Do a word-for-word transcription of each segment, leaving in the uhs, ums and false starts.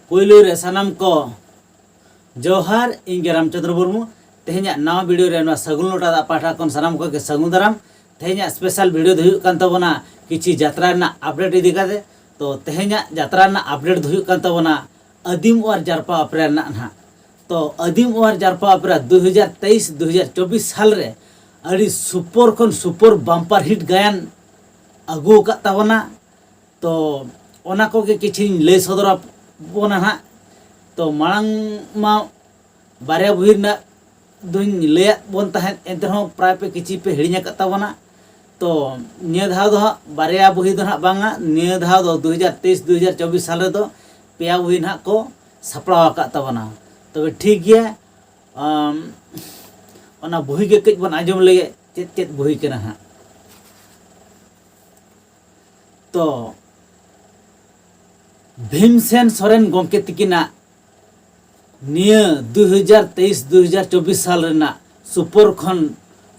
ᱯᱳᱭᱞᱳ ᱨᱮ ᱥᱟᱱᱟᱢ ᱠᱚ ᱡᱚᱦᱟᱨ, ᱤᱧ ᱜᱮ ᱨᱟᱢᱪᱚᱸᱫᱽᱨᱚ ᱢᱩᱨᱢᱩ᱾ ᱛᱮᱦᱮᱧᱟᱜ ᱱᱟᱣᱟ ᱵᱷᱤᱰᱤᱭᱳ ᱨᱮ ᱱᱚᱣᱟ ᱥᱟᱹᱜᱩᱱ ᱞᱚᱴᱟ ᱫᱟᱜ ᱯᱟᱦᱴᱟ ᱠᱷᱚᱱ ᱥᱟᱱᱟᱢ ᱠᱚᱜᱮ ᱥᱟᱹᱜᱩᱱ ᱫᱟᱨᱟᱢ᱾ ᱛᱮᱦᱮᱧᱟᱜ ᱥᱯᱮᱥᱟᱞ ᱵᱷᱤᱰᱤᱭᱳ ᱫᱚ ᱦᱩᱭᱩᱜ ᱠᱟᱱ ᱛᱟᱵᱚᱱᱟ ᱠᱤᱪᱷᱤ ᱡᱟᱛᱨᱟ ᱨᱮᱱᱟᱜ ᱟᱯᱰᱮᱴ ᱤᱫᱤ ᱠᱟᱛᱮ᱾ ᱛᱚ ᱛᱮᱦᱮᱧᱟᱜ ᱡᱟᱛᱨᱟ ᱨᱮᱱᱟᱜ ᱟᱯᱰᱮᱴ ᱫᱚ ᱦᱩᱭᱩᱜ ᱠᱟᱱ ᱛᱟᱵᱚᱱᱟ ᱟᱹᱫᱤᱢ ᱚᱣᱟᱨ ᱡᱟᱨᱯᱟ ᱟᱯᱨᱮ ᱨᱮᱱᱟᱜ ᱱᱟᱦᱟᱜ᱾ ᱛᱚ ᱟᱹᱫᱤᱢ ᱚᱣᱟᱨ ᱡᱟᱨᱯᱟ ᱟᱯᱨᱮ ᱫᱩ ᱦᱟᱡᱟᱨ ᱛᱮᱭᱤᱥ ᱫᱩ ᱦᱟᱡᱟᱨ ᱪᱚᱵᱵᱤᱥ ᱥᱟᱞ ᱨᱮ ᱟᱹᱰᱤ ᱥᱩᱯᱚᱨ ᱠᱷᱚᱱ ᱥᱩᱯᱚᱨ ᱵᱟᱢᱯᱟᱨ ᱦᱤᱴ ᱜᱟᱭᱟᱱ ᱟᱹᱜᱩ ᱟᱠᱟᱫ ᱛᱟᱵᱚᱱᱟ᱾ ᱛᱚ ᱚᱱᱟ ᱠᱚᱜᱮ ᱠᱤᱪᱷᱤᱧ ᱞᱟᱹᱭ ᱥᱚᱫᱚᱨ ᱟᱵᱚᱱᱟ ᱱᱟᱦᱟᱜ᱾ ᱛᱚ ᱢᱟᱲᱟᱝ ᱢᱟ ᱵᱟᱨᱭᱟ ᱵᱩᱦᱤ ᱨᱮᱱᱟᱜ ᱫᱚᱧ ᱞᱟᱹᱭᱟᱫ ᱵᱚᱱ ᱛᱟᱦᱮᱸᱫ, ᱮᱱᱛᱮ ᱨᱮᱦᱚᱸ ᱯᱨᱟᱭ ᱯᱮ ᱠᱤᱪᱷᱤ ᱯᱮ ᱦᱤᱲᱤᱧ ᱟᱠᱟᱫ ᱛᱟᱵᱚᱱᱟ᱾ ᱛᱚ ᱱᱤᱭᱟᱹ ᱫᱷᱟᱣ ᱫᱚ ᱦᱟᱸᱜ ᱵᱟᱨᱭᱟ ᱵᱩᱦᱤ ᱫᱚ ᱦᱟᱸᱜ ᱵᱟᱝᱟ, ᱱᱤᱭᱟᱹ ᱫᱷᱟᱣ ᱫᱚ ᱫᱩ ᱦᱟᱡᱟᱨ ᱛᱮᱭᱤᱥ ᱫᱩ ᱦᱟᱡᱟᱨ ᱪᱚᱵᱵᱤᱥ ᱥᱟᱞ ᱨᱮᱫᱚ ᱯᱮᱭᱟ ᱵᱩᱦᱤ ᱱᱟᱦᱟᱜ ᱠᱚ ᱥᱟᱯᱲᱟᱣ ᱟᱠᱟᱫ ᱛᱟᱵᱚᱱᱟ᱾ ᱛᱚᱵᱮ ᱴᱷᱤᱠ ᱜᱮᱭᱟ, ᱟᱢ, ᱚᱱᱟ ᱵᱩᱦᱤ ᱜᱮ ᱠᱟᱹᱡ ᱵᱚᱱ ᱟᱸᱡᱚᱢ ᱞᱮᱜᱮ, ᱪᱮᱫ ᱪᱮᱫ ᱵᱩᱦᱤ ᱠᱟᱱᱟ ᱦᱟᱸᱜ᱾ ᱛᱚ ᱵᱷᱤᱢᱥᱮᱱ ᱥᱚᱨᱮᱱ ᱜᱚᱢᱠᱮ ᱛᱤᱠᱤᱱᱟᱜ ᱱᱤᱭᱟᱹ ᱫᱩ ᱦᱟᱡᱟᱨ ᱛᱮᱭᱤᱥ ᱫᱩ ᱦᱟᱡᱟᱨ ᱪᱚᱵᱵᱤᱥ ᱥᱟᱞ ᱨᱮᱱᱟᱜ ᱥᱩᱯᱚᱨ ᱠᱷᱚᱱ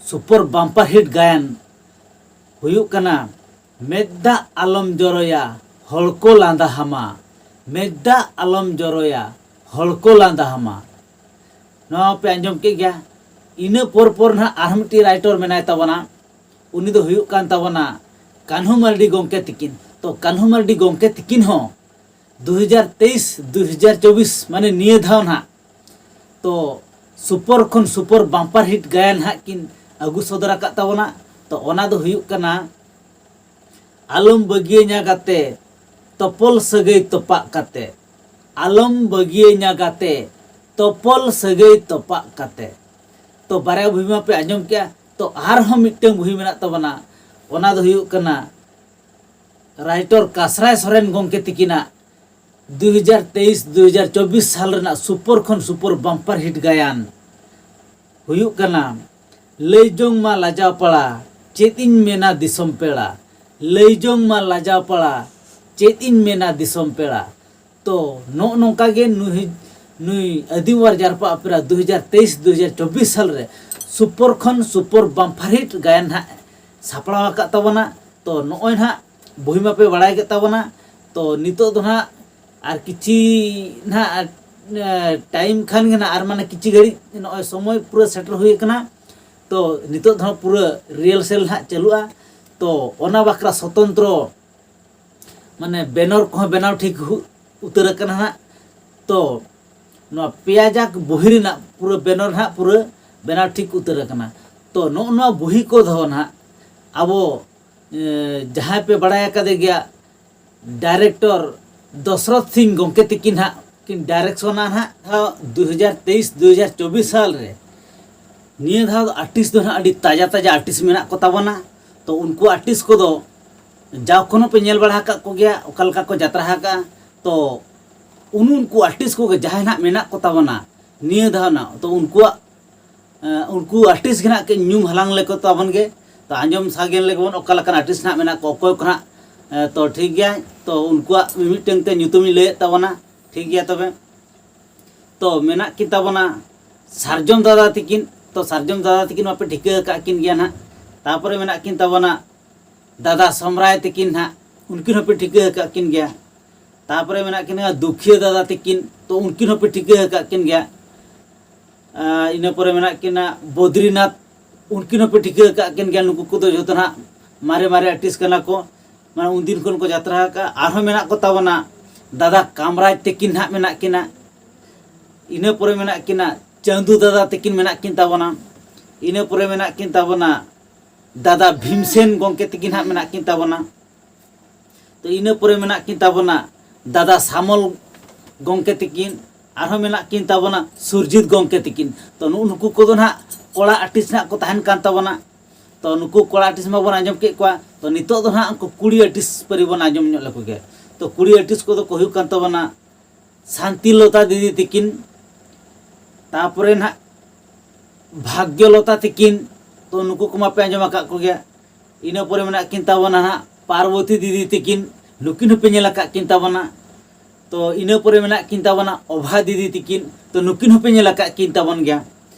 ᱥᱩᱯᱚᱨ ᱵᱟᱢᱯᱟᱨ ᱦᱤᱴ ᱜᱟᱭᱟᱱ ᱦᱩᱭᱩᱜ ᱠᱟᱱᱟ ᱢᱮᱫ ᱫᱟᱜ ᱟᱞᱚᱢ ᱡᱚᱨᱚᱭᱟ, ᱦᱚᱲ ᱠᱚ ᱞᱟᱸᱫᱟ ᱦᱟᱢᱟ᱾ ᱢᱮᱫ ᱫᱟᱜ ᱟᱞᱚᱢ ᱡᱚᱨᱚᱭᱟ, ᱦᱚᱲ ᱠᱚ ᱞᱟᱸᱫᱟ ᱦᱟᱢᱟ᱾ ᱱᱚᱣᱟ ᱯᱮ ᱟᱸᱡᱚᱢ ᱠᱮᱫ ᱜᱮᱭᱟ᱾ ᱤᱱᱟᱹ ᱯᱚᱨ ᱯᱚᱨ ᱱᱟᱦᱟᱜ ᱟᱨᱦᱚᱸ ᱢᱤᱫᱴᱤᱡ ᱨᱟᱭᱴᱚᱨ ᱢᱮᱱᱟᱭ ᱛᱟᱵᱚᱱᱟ, ᱩᱱᱤ ᱫᱚ ᱦᱩᱭᱩᱜ ᱠᱟᱱ ᱛᱟᱵᱚᱱᱟ ᱠᱟᱹᱱᱦᱩ ᱢᱟᱨᱰᱤ ᱜᱚᱢᱠᱮ ᱛᱤᱠᱤᱱ᱾ ᱛᱚ ᱠᱟᱹᱱᱦᱩ ᱢᱟᱨᱰᱤ ᱜᱚᱢᱠᱮ ᱛᱤᱠᱤᱱ ᱦᱚᱸ ᱫᱩ ᱦᱟᱡᱟᱨ ᱛᱮᱭᱤᱥ ᱫᱩ ᱦᱟᱡᱟᱨ ᱪᱚᱵᱵᱤᱥ, ᱢᱟᱱᱮ ᱱᱤᱭᱟᱹ ᱫᱷᱟᱣ ᱱᱟᱦᱟᱜ ᱛᱚ ᱥᱩᱯᱚᱨ ᱠᱷᱚᱱ ᱥᱩᱯᱚᱨ ᱵᱟᱢᱯᱟᱨ ᱦᱤᱴ ᱜᱟᱭᱟᱱ ᱦᱟᱸᱜ ᱠᱤᱱ ᱟᱹᱜᱩ ᱥᱚᱫᱚᱨ ᱟᱠᱟᱫ ᱛᱟᱵᱚᱱᱟ᱾ ᱛᱚ ᱚᱱᱟ ᱫᱚ ᱦᱩᱭᱩᱜ ᱠᱟᱱᱟ ᱟᱞᱚᱢ ᱵᱟᱹᱜᱤᱭᱟᱹᱧᱟ ᱜᱟᱛᱮ, ᱛᱚᱯᱚᱞ ᱥᱟᱹᱜᱟᱹᱭ ᱛᱚᱯᱟᱜ ᱠᱟᱛᱮ᱾ ᱟᱞᱚᱢ ᱵᱟᱹᱜᱤᱭᱟᱹᱧᱟ ᱜᱟᱛᱮ, ᱛᱚᱯᱚᱞ ᱥᱟᱹᱜᱟᱹᱭ ᱛᱚᱯᱟᱜ ᱠᱟᱛᱮ᱾ ᱛᱚ ᱵᱟᱨᱭᱟ ᱵᱩᱦᱤ ᱢᱟ ᱯᱮ ᱟᱸᱡᱚᱢ ᱠᱮᱜᱼᱟ᱾ ᱛᱚ ᱟᱨᱦᱚᱸ ᱢᱤᱫᱴᱟᱝ ᱵᱩᱦᱤ ᱢᱮᱱᱟᱜ ᱛᱟᱵᱚᱱᱟ, ᱚᱱᱟ ᱫᱚ ᱦᱩᱭᱩᱜ ᱠᱟᱱᱟ ᱨᱟᱭᱴᱚᱨ ᱠᱟᱥᱨᱟᱭ ᱥᱚᱨᱮᱱ ᱜᱚᱢᱠᱮ ᱛᱤᱠᱤᱱᱟᱜ ᱫᱩ ᱦᱟᱡᱟᱨ ᱛᱮᱭᱤᱥ ᱫᱩ ᱦᱟᱡᱟᱨ ᱪᱚᱵᱵᱤᱥ ᱥᱟᱞ ᱨᱮᱱᱟᱜ ᱥᱩᱯᱚᱨ ᱠᱷᱚᱱ ᱥᱩᱯᱚᱨ ᱵᱟᱢᱯᱟᱨ ᱦᱤᱴ ᱜᱟᱭᱟᱱ ᱦᱩᱭᱩᱜ ᱠᱟᱱᱟ ᱞᱟᱹᱭ ᱡᱚᱝ ᱢᱟ ᱞᱟᱡᱟᱣ ᱯᱟᱲᱟ, ᱪᱮᱫ ᱤᱧ ᱢᱮᱱᱟ ᱫᱤᱥᱚᱢ ᱯᱮᱲᱟ᱾ ᱞᱟᱹᱭ ᱡᱚᱝ ᱢᱟ ᱞᱟᱡᱟᱣ ᱯᱟᱲᱟ, ᱪᱮᱫ ᱤᱧ ᱢᱮᱱᱟ ᱫᱤᱥᱚᱢ ᱯᱮᱲᱟ᱾ ᱛᱚ ᱱᱚᱜᱼᱚ ᱱᱚᱝᱠᱟ ᱜᱮ ᱱᱩᱭ ᱱᱩᱭ ᱟᱹᱫᱤᱢ ᱚᱣᱟᱨ ᱡᱟᱨᱯᱟ ᱟᱯᱮᱨᱟ ᱫᱩ ᱦᱟᱡᱟᱨ ᱛᱮᱭᱤᱥ ᱫᱩ ᱦᱟᱡᱟᱨ ᱪᱚᱵᱵᱤᱥ ᱥᱟᱞ ᱨᱮ ᱥᱩᱯᱚᱨ ᱠᱷᱚᱱ ᱥᱩᱯᱚᱨ ᱵᱟᱢᱯᱟᱨ ᱦᱤᱴ ᱜᱟᱭᱟᱱ ᱦᱟᱸᱜ ᱥᱟᱯᱲᱟᱣ ᱟᱠᱟᱫ ᱛᱟᱵᱚᱱᱟ᱾ ᱛᱚ ᱱᱚᱜᱼᱚᱭ ᱱᱟᱦᱟᱜ ᱵᱩᱦᱤ ᱢᱟᱯᱮ ᱵᱟᱲᱟᱭ ᱠᱮᱫ ᱛᱟᱵᱚᱱᱟ᱾ ᱛᱚ ᱱᱤᱛᱚᱜ ᱫᱚ ᱱᱟᱦᱟᱜ ᱟᱨ ᱠᱤᱪᱷᱤ ᱱᱟᱦᱟᱜ ᱴᱟᱭᱤᱢ ᱠᱷᱟᱱ ᱜᱮ ᱱᱟᱦᱟᱜ, ᱟᱨ ᱢᱟᱱᱮ ᱠᱤᱪᱷᱤ ᱜᱷᱟᱹᱲᱤᱡ ᱱᱚᱜᱼᱚᱭ ᱥᱚᱢᱚᱭ ᱯᱩᱨᱟᱹ ᱥᱮᱴᱮᱨ ᱦᱩᱭ ᱟᱠᱟᱱᱟ᱾ ᱛᱚ ᱱᱤᱛᱚᱜ ᱫᱚ ᱱᱟᱦᱟᱜ ᱯᱩᱨᱟᱹ ᱨᱤᱦᱟᱨᱥᱮᱞ ᱱᱟᱦᱟᱜ ᱪᱟᱹᱞᱩᱜᱼᱟ᱾ ᱛᱚ ᱚᱱᱟ ᱵᱟᱠᱷᱨᱟ ᱥᱚᱛᱚᱱᱛᱨᱚ ᱢᱟᱱᱮ ᱵᱮᱱᱚᱨ ᱠᱚᱦᱚᱸ ᱵᱮᱱᱟᱣ ᱴᱷᱤᱠ ᱦᱩ- ᱩᱛᱟᱹᱨ ᱟᱠᱟᱱᱟ ᱱᱟᱦᱟᱜ᱾ ᱛᱚ ᱱᱚᱣᱟ ᱯᱮᱭᱟᱡᱟᱠ ᱵᱚᱦᱤ ᱨᱮᱱᱟᱜ ᱯᱩᱨᱟᱹ ᱵᱮᱱᱚᱨ ᱱᱟᱦᱟᱜ ᱯᱩᱨᱟᱹ ᱵᱮᱱᱟᱣ ᱴᱷᱤᱠ ᱩᱛᱟᱹᱨ ᱟᱠᱟᱱᱟ᱾ ᱛᱚ ᱱᱚᱜᱼᱚ ᱱᱚᱣᱟ ᱵᱚᱦᱤ ᱠᱚ ᱫᱚ ᱱᱟᱦᱟᱜ ᱟᱵᱚ ᱮ, ᱡᱟᱦᱟᱸᱭ ᱯᱮ ᱵᱟᱲᱟᱭ ᱟᱠᱟᱫᱮ ᱜᱮᱭᱟ, ᱰᱟᱭᱨᱮᱠᱴᱚᱨ ᱫᱚᱥᱨᱚᱛᱷ ᱥᱤᱝ ᱜᱚᱢᱠᱮ ᱛᱤᱠᱤᱱ ᱦᱟᱸᱜ ᱠᱤᱱ ᱰᱟᱭᱨᱮᱠᱥᱚᱱᱟ ᱦᱟᱸᱜ ᱫᱩ ᱦᱟᱡᱟᱨ ᱛᱮᱭᱤᱥ ᱫᱩ ᱦᱟᱡᱟᱨ ᱪᱚᱵᱵᱤᱥ ᱥᱟᱞ ᱨᱮ᱾ ᱱᱤᱭᱟᱹ ᱫᱷᱟᱣ ᱫᱚ ᱟᱨᱴᱤᱥᱴ ᱫᱚ ᱦᱟᱸᱜ ᱟᱹᱰᱤ ᱛᱟᱡᱟ ᱛᱟᱡᱟ ᱟᱨᱴᱤᱥᱴ ᱢᱮᱱᱟᱜ ᱠᱚ ᱛᱟᱵᱚᱱᱟ᱾ ᱛᱚ ᱩᱱᱠᱩ ᱟᱨᱴᱤᱥᱴ ᱠᱚᱫᱚ ᱡᱟᱣ ᱠᱷᱚᱱ ᱦᱚᱸ ᱯᱮ ᱧᱮᱞ ᱵᱟᱲᱟ ᱟᱠᱟᱫ ᱠᱚᱜᱮᱭᱟ, ᱚᱠᱟ ᱞᱮᱠᱟ ᱠᱚ ᱡᱟᱛᱨᱟ ᱟᱠᱟᱫᱼᱟ᱾ ᱛᱚ ᱩᱱ ᱩᱱᱠᱩ ᱟᱨᱴᱤᱥᱴ ᱠᱚᱜᱮ ᱡᱟᱦᱟᱸᱭ ᱦᱟᱸᱜ ᱢᱮᱱᱟᱜ ᱠᱚ ᱛᱟᱵᱚᱱᱟ ᱱᱤᱭᱟᱹ ᱫᱷᱟᱣ ᱱᱟᱜ, ᱛᱚ ᱩᱱᱠᱩᱣᱟᱜ ᱮᱸ, ᱩᱱᱠᱩ ᱟᱨᱴᱤᱥᱴ ᱜᱮ ᱱᱟᱜ ᱠᱟᱹᱡ ᱧᱩᱢ ᱦᱟᱞᱟᱝ ᱞᱮᱠᱚ ᱛᱟᱵᱚᱱ ᱜᱮ᱾ ᱛᱚ ᱟᱸᱡᱚᱢ ᱥᱟᱜᱮᱱ ᱞᱮᱜᱮ ᱵᱚᱱ ᱚᱠᱟ ᱞᱮᱠᱟᱱ ᱟᱨᱴᱤᱥᱴ ᱱᱟᱜ ᱢᱮᱱᱟᱜ ᱠᱚᱣᱟ, ᱚᱠᱚᱭ ᱠᱚ ᱱᱟᱜ, ᱮᱸ, ᱛᱚ ᱴᱷᱤᱠ ᱜᱮᱭᱟ᱾ ᱛᱚ ᱩᱱᱠᱩᱣᱟᱜ ᱢᱤᱢᱤᱫᱴᱟᱝ ᱛᱮ ᱧᱩᱛᱩᱢᱤᱧ ᱞᱟᱹᱭᱮᱫ ᱛᱟᱵᱚᱱᱟ, ᱴᱷᱤᱠ ᱜᱮᱭᱟ ᱛᱚᱵᱮ᱾ ᱛᱚ ᱢᱮᱱᱟᱜ ᱠᱤᱱ ᱛᱟᱵᱚᱱᱟ ᱥᱟᱨᱡᱚᱢ ᱫᱟᱫᱟ ᱛᱤᱠᱤᱱ᱾ ᱛᱚ ᱥᱟᱨᱡᱚᱢ ᱫᱟᱫᱟ ᱛᱤᱠᱤᱱ ᱢᱟᱯᱮ ᱴᱷᱤᱠᱟᱹ ᱟᱠᱟᱫ ᱠᱤᱱ ᱜᱮᱭᱟ ᱱᱟᱜ᱾ ᱛᱟᱯᱚᱨᱮ ᱢᱮᱱᱟᱜ ᱠᱤᱱ ᱛᱟᱵᱚᱱᱟ ᱫᱟᱫᱟ ᱥᱚᱢᱨᱟᱭ ᱛᱤᱠᱤᱱ ᱱᱟᱜ, ᱩᱱᱠᱤᱱ ᱦᱚᱸᱯᱮ ᱴᱷᱤᱠᱟᱹ ᱟᱠᱟᱫ ᱠᱤᱱ ᱜᱮᱭᱟ᱾ ᱛᱟᱯᱚᱨᱮ ᱢᱮᱱᱟᱜ ᱠᱤᱱᱟ ᱫᱩᱠᱷᱤᱭᱟᱹ ᱫᱟᱫᱟ ᱛᱤᱠᱤᱱ, ᱛᱚ ᱩᱱᱠᱤᱱ ᱦᱚᱸᱯᱮ ᱴᱷᱤᱠᱟᱹ ᱟᱠᱟᱫ ᱠᱤᱱ ᱜᱮᱭᱟ᱾ ᱟᱨ ᱤᱱᱟᱹ ᱯᱚᱨᱮ ᱢᱮᱱᱟᱜ ᱠᱤᱱᱟ ᱵᱚᱫᱨᱤᱱᱟᱛᱷ, ᱩᱱᱠᱤᱱ ᱦᱚᱸᱯᱮ ᱴᱷᱤᱠᱟᱹ ᱟᱠᱟᱫ ᱠᱤᱱ ᱜᱮᱭᱟ᱾ ᱱᱩᱠᱩ ᱠᱚᱫᱚ ᱡᱚᱛᱚ ᱱᱟᱜ ᱢᱟᱨᱮ ᱢᱟᱨᱮ ᱟᱨᱴᱤᱥᱴ ᱠᱟᱱᱟ ᱠᱚ, ᱢᱟᱱᱮ ᱩᱱᱫᱤᱱ ᱠᱷᱚᱱ ᱠᱚ ᱡᱟᱛᱨᱟ ᱟᱠᱟᱫᱼᱟ᱾ ᱟᱨᱦᱚᱸ ᱢᱮᱱᱟᱜ ᱠᱚ ᱛᱟᱵᱚᱱᱟ ᱫᱟᱫᱟ ᱠᱟᱢᱨᱟᱡᱽ ᱛᱤᱠᱤᱱ ᱱᱟᱜ ᱢᱮᱱᱟᱜ ᱠᱤᱱᱟ᱾ ᱤᱱᱟᱹ ᱯᱚᱨᱮ ᱢᱮᱱᱟᱜ ᱠᱤᱱᱟ ᱪᱟᱸᱫᱩ ᱫᱟᱫᱟ ᱛᱤᱠᱤᱱ ᱢᱮᱱᱟᱜ ᱠᱤᱱ ᱛᱟᱵᱚᱱᱟ᱾ ᱤᱱᱟᱹ ᱯᱚᱨᱮ ᱢᱮᱱᱟᱜ ᱠᱤᱱ ᱛᱟᱵᱚᱱᱟ ᱫᱟᱫᱟ ᱵᱷᱤᱢᱥᱮᱱ ᱜᱚᱢᱠᱮ ᱛᱤᱠᱤᱱ ᱦᱟᱸᱜ ᱢᱮᱱᱟᱜ ᱠᱤᱱ ᱛᱟᱵᱚᱱᱟ᱾ ᱛᱚ ᱤᱱᱟᱹ ᱯᱚᱨᱮ ᱢᱮᱱᱟᱜ ᱠᱤᱱ ᱛᱟᱵᱚᱱᱟ ᱫᱟᱫᱟ ᱥᱟᱢᱚᱞ ᱜᱚᱢᱠᱮ ᱛᱤᱠᱤᱱ, ᱟᱨᱦᱚᱸ ᱢᱮᱱᱟᱜ ᱠᱤᱱ ᱛᱟᱵᱚᱱᱟ ᱥᱩᱨᱡᱤᱛ ᱜᱚᱢᱠᱮ ᱛᱤᱠᱤᱱ᱾ ᱛᱚ ᱱᱩᱜᱼᱩ ᱱᱩᱠᱩ ᱠᱚᱫᱚ ᱱᱟᱦᱟᱜ ᱠᱚᱲᱟ ᱟᱨᱴᱤᱥᱴ ᱱᱟᱦᱟᱜ ᱠᱚ ᱛᱟᱦᱮᱱ ᱠᱟᱱ ᱛᱟᱵᱚᱱᱟ᱾ ᱛᱚ ᱱᱩᱠᱩ ᱠᱚᱲᱟ ᱟᱨᱴᱤᱥᱴ ᱢᱟᱵᱚᱱ ᱟᱸᱡᱚᱢ ᱠᱮᱫ ᱠᱚᱣᱟ᱾ ᱛᱚ ᱱᱤᱛᱚᱜ ᱫᱚ ᱱᱟᱦᱟᱜ ᱩᱱᱠᱩ ᱠᱩᱲᱤ ᱟᱨᱴᱤᱥᱴ ᱯᱟᱹᱨᱤ ᱵᱚᱱ ᱟᱸᱡᱚᱢ ᱧᱚᱜ ᱞᱮᱠᱚ ᱜᱮ᱾ ᱛᱚ ᱠᱩᱲᱤ ᱟᱨᱴᱤᱥᱴ ᱠᱚᱫᱚ ᱠᱚ ᱦᱩᱭᱩᱜ ᱠᱟᱱ ᱛᱟᱵᱚᱱᱟ ᱥᱟᱱᱛᱤᱞᱚᱛᱟ ᱫᱤᱫᱤ ᱛᱤᱠᱤᱱ, ᱛᱟᱯᱚᱨᱮ ᱱᱟᱦᱟᱜ ᱵᱷᱟᱜᱽᱭᱚᱞᱚᱛᱟ ᱛᱤᱠᱤᱱ, ᱛᱚ ᱱᱩᱠᱩ ᱠᱚᱢᱟ ᱯᱮ ᱟᱸᱡᱚᱢ ᱟᱠᱟᱫ ᱠᱚᱜᱮᱭᱟ᱾ ᱤᱱᱟᱹ ᱯᱚᱨᱮ ᱢᱮᱱᱟᱜ ᱠᱤᱱ ᱛᱟᱵᱚᱱᱟ ᱱᱟᱦᱟᱜ ᱯᱟᱨᱵᱚᱛᱤ ᱫᱤᱫᱤ ᱛᱤᱠᱤᱱ, ᱱᱩᱠᱤᱱ ᱦᱚᱸᱯᱮ ᱧᱮᱞ ᱟᱠᱟᱫ ᱠᱤᱱ ᱛᱟᱵᱚᱱᱟ᱾ ᱛᱚ ᱤᱱᱟᱹ ᱯᱚᱨᱮ ᱢᱮᱱᱟᱜ ᱠᱤᱱ ᱛᱟᱵᱚᱱᱟ ᱚᱵᱷᱟ ᱫᱤᱫᱤ ᱛᱤᱠᱤᱱ, ᱛᱚ ᱱᱩᱠᱤᱱ ᱦᱚᱸᱯᱮ ᱧᱮᱞ ᱟᱠᱟᱫ ᱠᱤᱱ ᱛᱟᱵᱚᱱ ᱜᱮᱭᱟ᱾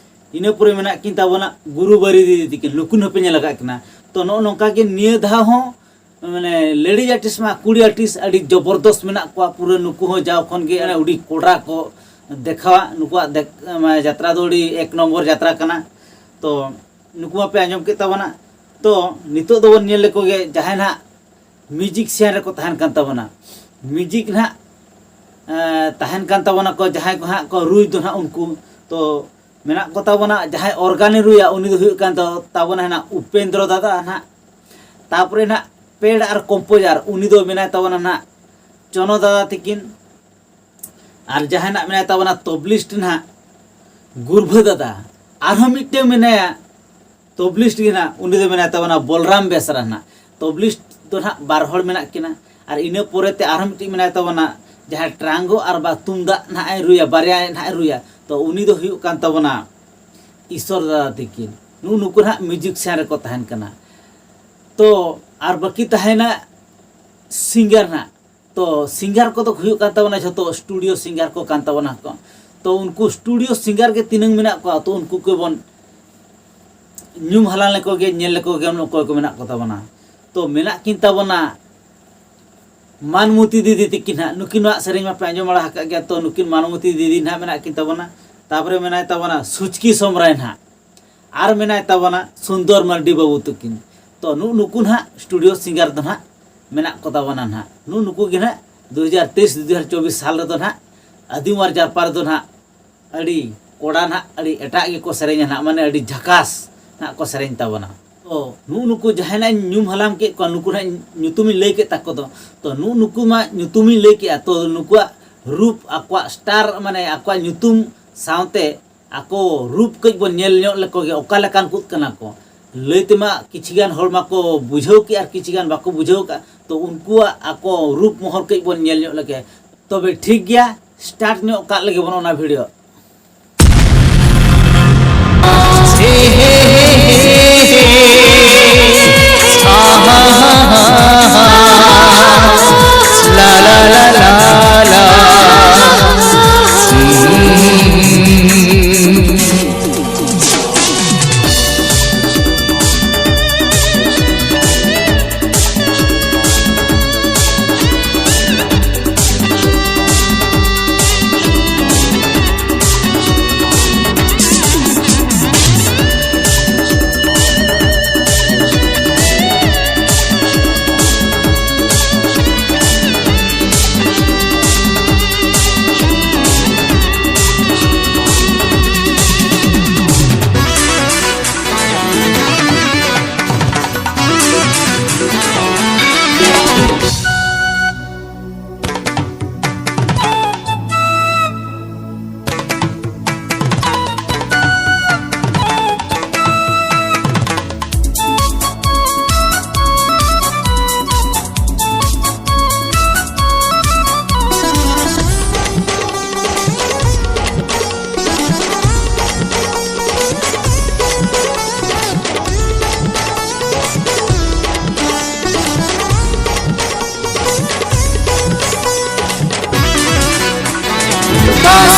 ᱤᱱᱟᱹ ᱯᱚᱨᱮ ᱢᱮᱱᱟᱜ ᱠᱤᱱ ᱛᱟᱵᱚᱱᱟ ᱜᱩᱨᱩᱵᱟᱨᱤ ᱫᱤᱫᱤ ᱛᱤᱠᱤᱱ, ᱱᱩᱠᱤᱱ ᱦᱚᱸᱯᱮ ᱧᱮᱞ ᱟᱠᱟᱫ ᱠᱤᱱᱟ᱾ ᱛᱚ ᱱᱚᱜᱼᱚ ᱱᱚᱝᱠᱟ ᱜᱮ ᱱᱤᱭᱟᱹ ᱫᱷᱟᱣ ᱦᱚᱸ ᱢᱟᱱᱮ ᱞᱮᱰᱤᱡ ᱟᱨᱴᱤᱥᱴ ᱢᱟ ᱠᱩᱲᱤ ᱟᱨᱴᱤᱥᱴ ᱟᱹᱰᱤ ᱡᱚᱵᱚᱨᱫᱚᱥᱛ ᱢᱮᱱᱟᱜ ᱠᱚᱣᱟ, ᱯᱩᱨᱟᱹ ᱱᱩᱠᱩ ᱦᱚᱸ ᱡᱟᱣ ᱠᱷᱚᱱ ᱜᱮ ᱚᱱᱮ ᱟᱹᱰᱤ ᱠᱚᱰᱟ ᱠᱚ ᱫᱮᱠᱷᱟᱣᱟ᱾ ᱱᱩᱠᱩᱣᱟᱜ ᱫᱮᱠ-, ᱢᱟᱱᱮ ᱡᱟᱛᱨᱟ ᱫᱚ ᱟᱹᱰᱤ ᱮᱠ ᱱᱚᱢᱵᱚᱨ ᱡᱟᱛᱨᱟ ᱠᱟᱱᱟ᱾ ᱛᱚ ᱱᱩᱠᱩ ᱢᱟᱯᱮ ᱟᱸᱡᱚᱢ ᱠᱮᱫ ᱛᱟᱵᱚᱱᱟ᱾ ᱛᱚ ᱱᱤᱛᱚᱜ ᱫᱚᱵᱚᱱ ᱧᱮᱞ ᱞᱮᱠᱚ ᱜᱮ ᱡᱟᱦᱟᱸᱭ ᱱᱟᱦᱟᱜ ᱢᱤᱭᱩᱡᱤᱠᱥᱤᱭᱟᱱ ᱨᱮᱠᱚ ᱛᱟᱦᱮᱱ ᱠᱟᱱ ᱛᱟᱵᱚᱱᱟ, ᱢᱤᱭᱩᱡᱤᱠ ᱱᱟᱦᱟᱜ, ᱮᱸ, ᱛᱟᱦᱮᱱ ᱠᱟᱱ ᱛᱟᱵᱚᱱᱟ ᱠᱚ, ᱡᱟᱦᱟᱸᱭ ᱠᱚ ᱦᱟᱸᱜ ᱠᱚ ᱨᱩᱭ ᱫᱚ ᱱᱟᱦᱟᱜ ᱩᱱᱠᱩ᱾ ᱛᱚ ᱢᱮᱱᱟᱜ ᱠᱚ ᱛᱟᱵᱚᱱᱟ ᱡᱟᱦᱟᱸᱭ ᱚᱨᱜᱟᱱᱮ ᱨᱩᱭᱟ, ᱩᱱᱤ ᱫᱚ ᱦᱩᱭᱩᱜ ᱠᱟᱱ ᱛᱟ-, ᱛᱟᱵᱚᱱᱟ ᱱᱟᱦᱟᱜ ᱩᱯᱮᱱᱫᱨᱚ ᱫᱟᱫᱟ ᱱᱟᱦᱟᱜ᱾ ᱛᱟᱯᱚᱨᱮ ᱱᱟᱦᱟᱜ ᱯᱮᱰ ᱟᱨ ᱠᱚᱢᱯᱳᱡᱟᱨ, ᱩᱱᱤ ᱫᱚ ᱢᱮᱱᱟᱭ ᱛᱟᱵᱚᱱᱟ ᱱᱟᱦᱟᱜ ᱪᱚᱱᱚ ᱫᱟᱫᱟ ᱛᱤᱠᱤᱱ᱾ ᱟᱨ ᱡᱟᱦᱟᱸᱭ ᱱᱟᱦᱟᱜ ᱢᱮᱱᱟᱭ ᱛᱟᱵᱚᱱᱟ ᱛᱚᱵᱞᱤᱥᱴ ᱱᱟᱦᱟᱜ ᱜᱩᱨᱵᱷᱟᱹ ᱫᱟᱫᱟ᱾ ᱟᱨᱦᱚᱸ ᱢᱤᱫᱴᱟᱝ ᱢᱮᱱᱟᱭᱟ ᱛᱚᱵᱞᱤᱥᱴ ᱜᱮ ᱱᱟᱦᱟᱜ, ᱩᱱᱤ ᱫᱚ ᱢᱮᱱᱟᱭ ᱛᱟᱵᱚᱱᱟ ᱵᱚᱞᱨᱟᱢ ᱵᱮᱥᱨᱟ ᱱᱟᱦᱟᱜ᱾ ᱛᱚᱵᱞᱤᱥᱴ ᱫᱚ ᱱᱟᱦᱟᱜ ᱵᱟᱨ ᱦᱚᱲ ᱢᱮᱱᱟᱜ ᱠᱤᱱᱟ᱾ ᱟᱨ ᱤᱱᱟᱹ ᱯᱚᱨᱮᱛᱮ ᱟᱨᱦᱚᱸ ᱢᱤᱫᱴᱤᱡ ᱢᱮᱱᱟᱭ ᱛᱟᱵᱚᱱᱟ ᱡᱟᱦᱟᱸᱭ ᱴᱨᱟᱝᱜᱳ ᱟᱨ ᱵᱟ ᱛᱩᱢᱫᱟᱜ ᱱᱟᱦᱟᱜ ᱮ ᱨᱩᱭᱟ, ᱵᱟᱨᱭᱟ ᱱᱟᱦᱟᱜ ᱮ ᱨᱩᱭᱟ᱾ ᱛᱚ ᱩᱱᱤ ᱫᱚ ᱦᱩᱭᱩᱜ ᱠᱟᱱ ᱛᱟᱵᱚᱱᱟ ᱤᱥᱚᱨ ᱫᱟᱫᱟ ᱛᱤᱠᱤᱱ᱾ ᱱᱩᱜᱼᱩ ᱱᱩᱠᱩ ᱱᱟᱦᱟᱜ ᱢᱤᱭᱩᱡᱤᱠᱥᱤᱭᱟᱱ ᱨᱮᱠᱚ ᱛᱟᱦᱮᱱ ᱠᱟᱱᱟ᱾ ᱛᱚ ᱟᱨ ᱵᱟᱹᱠᱤ ᱛᱟᱦᱮᱱᱟ ᱥᱤᱝᱜᱟᱨ ᱱᱟᱦᱟᱜ᱾ ᱛᱚ ᱥᱤᱝᱜᱟᱨ ᱠᱚᱫᱚ ᱦᱩᱭᱩᱜ ᱠᱟᱱ ᱛᱟᱵᱚᱱᱟ ᱡᱷᱚᱛᱚ ᱥᱴᱩᱰᱤᱭᱳ ᱥᱤᱝᱜᱟᱨ ᱠᱚ ᱠᱟᱱ ᱛᱟᱵᱚᱱᱟ ᱠᱚ᱾ ᱛᱚ ᱩᱱᱠᱩ ᱥᱴᱩᱰᱤᱭᱳ ᱥᱤᱝᱜᱟᱨ ᱜᱮ ᱛᱤᱱᱟᱹᱝ ᱢᱮᱱᱟᱜ ᱠᱚᱣᱟ, ᱛᱚ ᱩᱱᱠᱩ ᱠᱚᱵᱚᱱ ᱧᱩᱢ ᱦᱟᱞᱟᱝ ᱞᱮᱠᱚ ᱜᱮ, ᱧᱮᱞ ᱞᱮᱠᱚ ᱜᱮ ᱚᱠᱚᱭ ᱠᱚ ᱢᱮᱱᱟᱜ ᱠᱚ ᱛᱟᱵᱚᱱᱟ᱾ ᱛᱚ ᱢᱮᱱᱟᱜ ᱠᱤᱱ ᱛᱟᱵᱚᱱᱟ ᱢᱟᱱᱢᱩᱛᱤ ᱫᱤᱫᱤ ᱛᱤᱠᱤᱱ ᱦᱟᱸᱜ, ᱱᱩᱠᱤᱱᱟᱜ ᱥᱮᱨᱮᱧ ᱢᱟᱯᱮ ᱟᱸᱡᱚᱢ ᱵᱟᱲᱟ ᱟᱠᱟᱫ ᱜᱮᱭᱟ᱾ ᱛᱚ ᱱᱩᱠᱤᱱ ᱢᱟᱱᱢᱩᱛᱤ ᱫᱤᱫᱤ ᱱᱟᱦᱟᱜ ᱢᱮᱱᱟᱜ ᱠᱤᱱ ᱛᱟᱵᱚᱱᱟ᱾ ᱛᱟᱯᱚᱨᱮ ᱢᱮᱱᱟᱭ ᱛᱟᱵᱚᱱᱟ ᱥᱩᱪᱠᱤ ᱥᱚᱢᱨᱟᱭ ᱱᱟᱦᱟᱜ, ᱟᱨ ᱢᱮᱱᱟᱭ ᱛᱟᱵᱚᱱᱟ ᱥᱩᱱᱫᱚᱨ ᱢᱟᱨᱰᱤ ᱵᱟᱹᱵᱩ ᱛᱟᱹᱠᱤᱱ᱾ ᱛᱚ ᱱᱩᱜᱼᱩ ᱱᱩᱠᱩ ᱱᱟᱦᱟᱜ ᱥᱴᱩᱰᱤᱭᱳ ᱥᱤᱝᱜᱟᱨ ᱫᱚ ᱱᱟᱦᱟᱜ ᱢᱮᱱᱟᱜ ᱠᱚ ᱛᱟᱵᱚᱱᱟ ᱱᱟᱦᱟᱜ᱾ ᱱᱩᱜᱼᱩ ᱱᱩᱠᱩ ᱜᱮ ᱱᱟᱦᱟᱜ ᱫᱩ ᱦᱟᱡᱟᱨ ᱛᱮᱭᱤᱥ ᱫᱩ ᱦᱟᱡᱟᱨ ᱪᱚᱵᱵᱤᱥ ᱥᱟᱞ ᱨᱮᱫᱚ ᱱᱟᱦᱟᱜ ᱟᱹᱫᱤᱢᱟᱨ ᱡᱟᱨᱯᱟ ᱨᱮᱫᱚ ᱱᱟᱦᱟᱜ ᱟᱹᱰᱤ ᱠᱚᱲᱟ ᱱᱟᱦᱟᱜ ᱟᱹᱰᱤ ᱮᱴᱟᱜ ᱜᱮᱠᱚ ᱥᱮᱨᱮᱧᱟ ᱱᱟᱦᱟᱜ, ᱢᱟᱱᱮ ᱟᱹᱰᱤ ᱡᱷᱟᱠᱟᱥ ᱱᱟᱦᱟᱜ ᱠᱚ ᱥᱮᱨᱮᱧ ᱛᱟᱵᱚᱱᱟ᱾ ᱛᱚ ᱱᱩᱜᱼᱩ ᱱᱩᱠᱩ ᱡᱟᱦᱟᱸᱭ ᱱᱟᱦᱟᱜ ᱤᱧ ᱧᱩᱢ ᱦᱟᱞᱟᱝ ᱠᱮᱫ ᱠᱚᱣᱟ, ᱱᱩᱠᱩ ᱱᱟᱦᱟᱜ ᱧᱩᱛᱩᱢᱤᱧ ᱞᱟᱹᱭ ᱠᱮᱫ ᱛᱟᱠᱚ ᱫᱚ, ᱛᱚ ᱱᱩᱜᱼᱩ ᱱᱩᱠᱩ ᱢᱟ ᱧᱩᱛᱩᱢᱤᱧ ᱞᱟᱹᱭ ᱠᱮᱫᱼᱟ, ᱛᱚ ᱱᱩᱠᱩᱣᱟᱜ ᱨᱩᱯ, ᱟᱠᱚᱣᱟᱜ ᱥᱴᱟᱨ, ᱢᱟᱱᱮ ᱟᱠᱚᱣᱟᱜ ᱧᱩᱛᱩᱢ ᱥᱟᱶᱛᱮ ᱟᱠᱚ ᱨᱩᱯ ᱠᱟᱹᱡ ᱵᱚᱱ ᱧᱮᱞ ᱧᱚᱜ ᱞᱮᱠᱚ ᱜᱮ, ᱚᱠᱟ ᱞᱮᱠᱟᱱ ᱠᱚ ᱠᱟᱱᱟ ᱠᱚ᱾ ᱞᱟᱹᱭ ᱛᱮᱢᱟ ᱠᱤᱪᱷᱤ ᱜᱟᱱ ᱦᱚᱲ ᱢᱟᱠᱚ ᱵᱩᱡᱷᱟᱹᱣ ᱠᱮᱫ ᱟᱨ ᱠᱤᱪᱷᱤ ᱜᱟᱱ ᱵᱟᱠᱚ ᱵᱩᱡᱷᱟᱹᱣ ᱠᱟᱜᱼᱟ᱾ ᱛᱚ ᱩᱱᱠᱩᱣᱟᱜ ᱟᱠᱚ ᱨᱩᱯ ᱢᱚᱦᱚᱨ ᱠᱟᱹᱡ ᱵᱚᱱ ᱧᱮᱞ ᱧᱚᱜ ᱞᱮᱜᱮ᱾ ᱛᱚᱵᱮ ᱴᱷᱤᱠ ᱜᱮᱭᱟ, ᱥᱴᱟᱨᱴ ᱧᱚᱜ ᱠᱟᱜ ᱞᱮᱜᱮ ᱵᱚᱱ ᱚᱱᱟ video.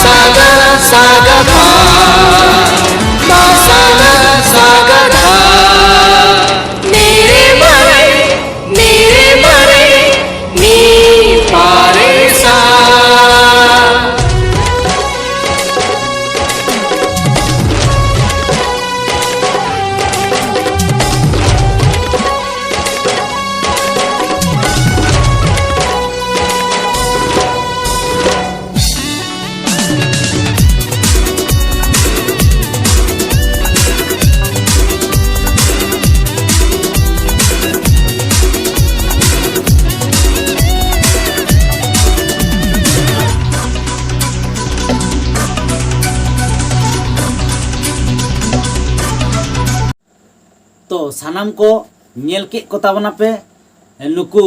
Saga, saga, pa. Pa, saga, saga, da. Mere mare, mere mare, mi, pa, re, sa. ᱛᱚ ᱥᱟᱱᱟᱢ ᱠᱚ ᱧᱮᱞ ᱠᱮᱫ ᱠᱚ ᱛᱟᱵᱚᱱᱟ ᱯᱮ, ᱱᱩᱠᱩ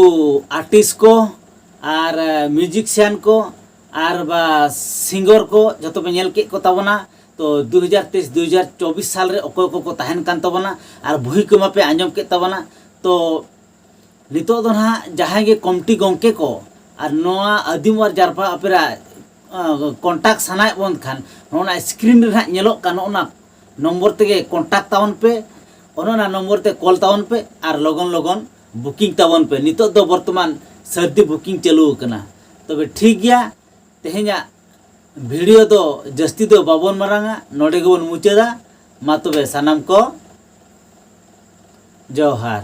artist ᱠᱚ ᱟᱨ musician ᱠᱚ ᱟᱨ ᱵᱟ singer ᱠᱚ, ᱡᱚᱛᱚ ᱯᱮ ᱧᱮᱞ ᱠᱮᱫ ᱠᱚ ᱛᱟᱵᱚᱱᱟ᱾ ᱛᱚ ᱫᱩ ᱦᱟᱡᱟᱨ ᱛᱮᱭᱤᱥ ᱫᱩ ᱦᱟᱡᱟᱨ ᱪᱚᱵᱵᱤᱥ ᱥᱟᱞ ᱨᱮ ᱚᱠᱚᱭ ᱠᱚᱠᱚ ᱛᱟᱦᱮᱱ ᱠᱟᱱ ᱛᱟᱵᱚᱱᱟ ᱟᱨ ᱵᱷᱩᱭ ᱠᱚᱢᱟ ᱯᱮ ᱟᱸᱡᱚᱢ ᱠᱮᱫ ᱛᱟᱵᱚᱱᱟ᱾ ᱛᱚ ᱱᱤᱛᱚᱜ ᱫᱚ ᱱᱟᱦᱟᱜ ᱡᱟᱦᱟᱸᱭ ᱜᱮ ᱠᱚᱢᱤᱴᱤ ᱜᱚᱢᱠᱮ ᱠᱚ ᱟᱨ ᱱᱚᱣᱟ ᱟᱹᱫᱤᱢ ᱟᱨ ᱡᱟᱨᱯᱟ opera contact ᱥᱟᱱᱟᱭᱮᱫ ᱵᱚᱱ ᱠᱷᱟᱱ, ᱱᱚᱜᱼᱚ ᱱᱟ screen ᱨᱮ ᱱᱟᱦᱟᱜ ᱧᱮᱞᱚᱜ ᱠᱟᱱ ᱱᱚᱜᱼᱚ ᱱᱟ ᱱᱚᱢᱵᱚᱨ ᱛᱮᱜᱮ contact ᱛᱟᱵᱚᱱ ᱯᱮ, ᱚᱱᱮ ᱚᱱᱟ ᱱᱚᱢᱵᱚᱨ ᱛᱮ call ᱛᱟᱵᱚᱱ ᱯᱮ ᱟᱨ ᱞᱚᱜᱚᱱ ᱞᱚᱜᱚᱱ booking ᱛᱟᱵᱚᱱ ᱯᱮ᱾ ᱱᱤᱛᱚᱜ ᱫᱚ ᱵᱚᱨᱛᱚᱢᱟᱱ ᱥᱟᱹᱨᱫᱤ booking ᱪᱟᱹᱞᱩ ᱟᱠᱟᱱᱟ᱾ ᱛᱚᱵᱮ ᱴᱷᱤᱠ ᱜᱮᱭᱟ, ᱛᱮᱦᱮᱧᱟᱜ video ᱫᱚ ᱡᱟᱹᱥᱛᱤ ᱫᱚ ᱵᱟᱵᱚᱱ ᱢᱟᱨᱟᱝᱟ, ᱱᱚᱰᱮ ᱜᱮᱵᱚᱱ ᱢᱩᱪᱟᱹᱫᱟ᱾ ᱢᱟ ᱛᱚᱵᱮ ᱥᱟᱱᱟᱢ ᱠᱚ ᱡᱚᱦᱟᱨ᱾